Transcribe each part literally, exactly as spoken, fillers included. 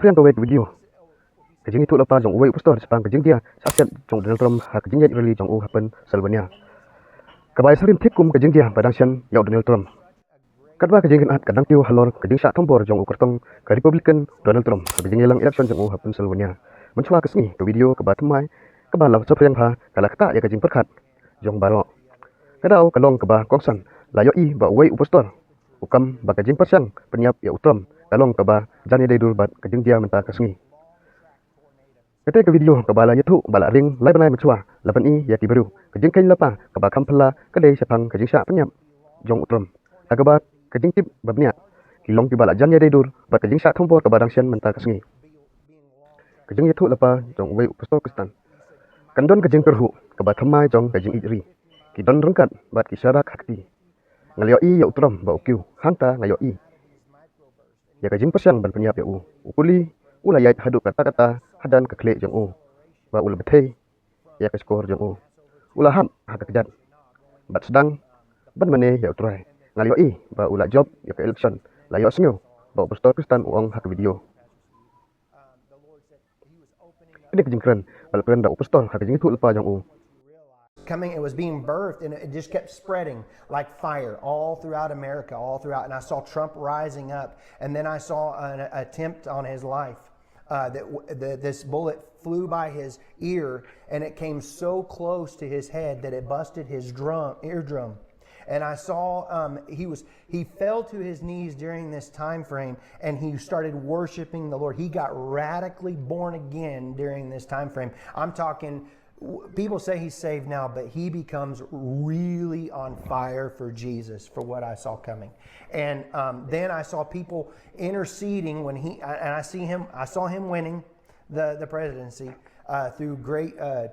Phriang kawei ka video ka jingïathuhlypa jong uwei u pastor shaphang ka jingdia sha siat jong u Donald Trump ha ka jingïaid rally jong u ha Pennsylvania, kaba ïa salim thik kum ka jingdia ba dang shen ïa u Donald Trump. Katba ka jingkynad ka dang kiew halor ka jingshah thombor jong u kyrtong ka Republican Donald Trump ha ka jingïalang election jong u ha Pennsylvania. Mynshuwa ka sngi, ka video kaba thymmai kaba la saphriang bha ka la ktah ïa ka jingpyrkhat jong baroh. Ka daw ka long kaba kongsan, la ïohi ba uwei u pastor u kam ba ka jingpyrshang pynïap ïa u Trump ka long kaba jan ïadei dur bad ka jingdia mynta ka sngi. Kata ka video kaba la ïathuh ba la ring lai bnai mynshuwa la pyni ïa ki briew ka jingkheiñ lypa kaba kham phylla ka dei shaphang ka jingshah pynïap jong u Trump, ha kaba ka jingtip ba bniah ki long kiba la jan ïadei dur bad ka jingshah thombor kaba dang shen mynta ka sngi. Ka jingïathuhlypa jong uwei u pastor Khristan kan don ka jingkyrhuh kaba thymmai jong ka jingïeit ri. Ki don ryngkat bad ki sharak ha kti. Nga la ïohi ïa u Trump ba u kiew, hangta nga ïohi ïa ka jingpyrshang ban pynïap ïa u. U kuli, u la ïaid haduh katta katta hadan ka khlieh jong u, ba u la bthei ïa ka shkor jong u. U la hap ha ka kjat bad sdang ban mane ïa u Trai. Nga la ïohi ba u la jop ïa ka election. La ïohsngew ba u pastor Khristan u ong ha ka video. Kane ka jingkren ba la kren da u pastor ha ka jingïathuhlypa jong u. Coming, it was being birthed, and it just kept spreading like fire all throughout America, all throughout. And I saw Trump rising up, and then I saw an attempt on his life. Uh, that w- the, this bullet flew by his ear, and it came so close to his head that it busted his drum eardrum. And I saw um, he was he fell to his knees during this time frame, and he started worshiping the Lord. He got radically born again during this time frame. I'm talking. People say he's saved now, but he becomes really on fire for Jesus for what I saw coming. And um, then I saw people interceding when he, and I see him, I saw him winning the, the presidency uh, through great, uh,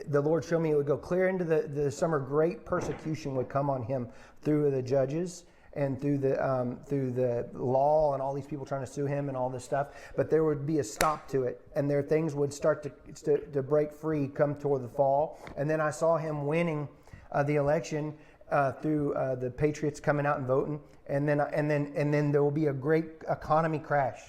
the Lord showed me it would go clear into the, the summer. Great persecution would come on him through the judges and through the um, through the law and all these people trying to sue him and all this stuff. But there would be a stop to it, and there things would start to, to, to break free come toward the fall. And then I saw him winning uh, the election uh, through uh, the patriots coming out and voting, and then and then and then there will be a great economy crash.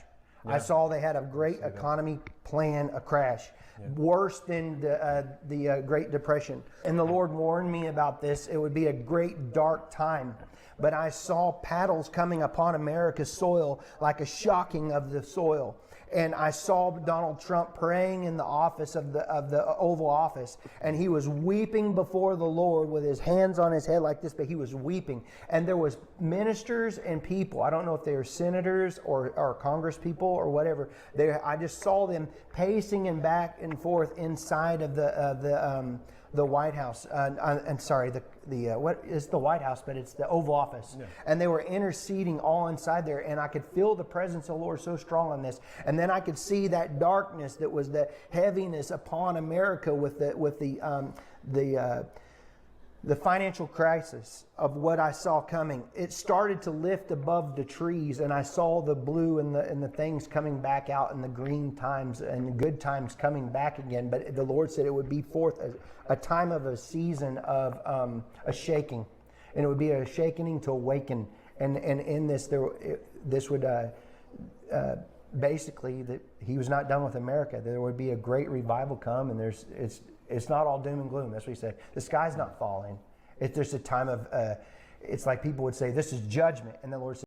I saw they had a great economy plan a crash, worse than the, uh, the uh, Great Depression. And the Lord warned me about this. It would be a great dark time. But I saw paddles coming upon America's soil like a shocking of the soil. And I saw Donald Trump praying in the office of the of the Oval Office, and he was weeping before the Lord with his hands on his head like this, but he was weeping. And there was ministers and people. I don't know if they were senators or, or Congress people or whatever. They, I just saw them pacing and back and forth inside of the of the um, the White House. Uh, uh, I'm sorry, the the uh, what is the White House, but it's the Oval Office. And they were interceding all inside there, and I could feel the presence of the Lord so strong on this. And then I could see that darkness that was the heaviness upon America with the with the um, the uh, the financial crisis of what I saw coming. It started to lift above the trees, and I saw the blue and the and the things coming back out, and the green times and the good times coming back again. But the Lord said it would be forth a, a time of a season of um, a shaking, and it would be a shaking to awaken. And and in this, there it, this would uh, uh, basically that he was not done with America. There would be a great revival come, and there's it's it's not all doom and gloom. That's what he said. The sky's not falling. If there's a time of, uh, it's like people would say, "This is judgment," and the Lord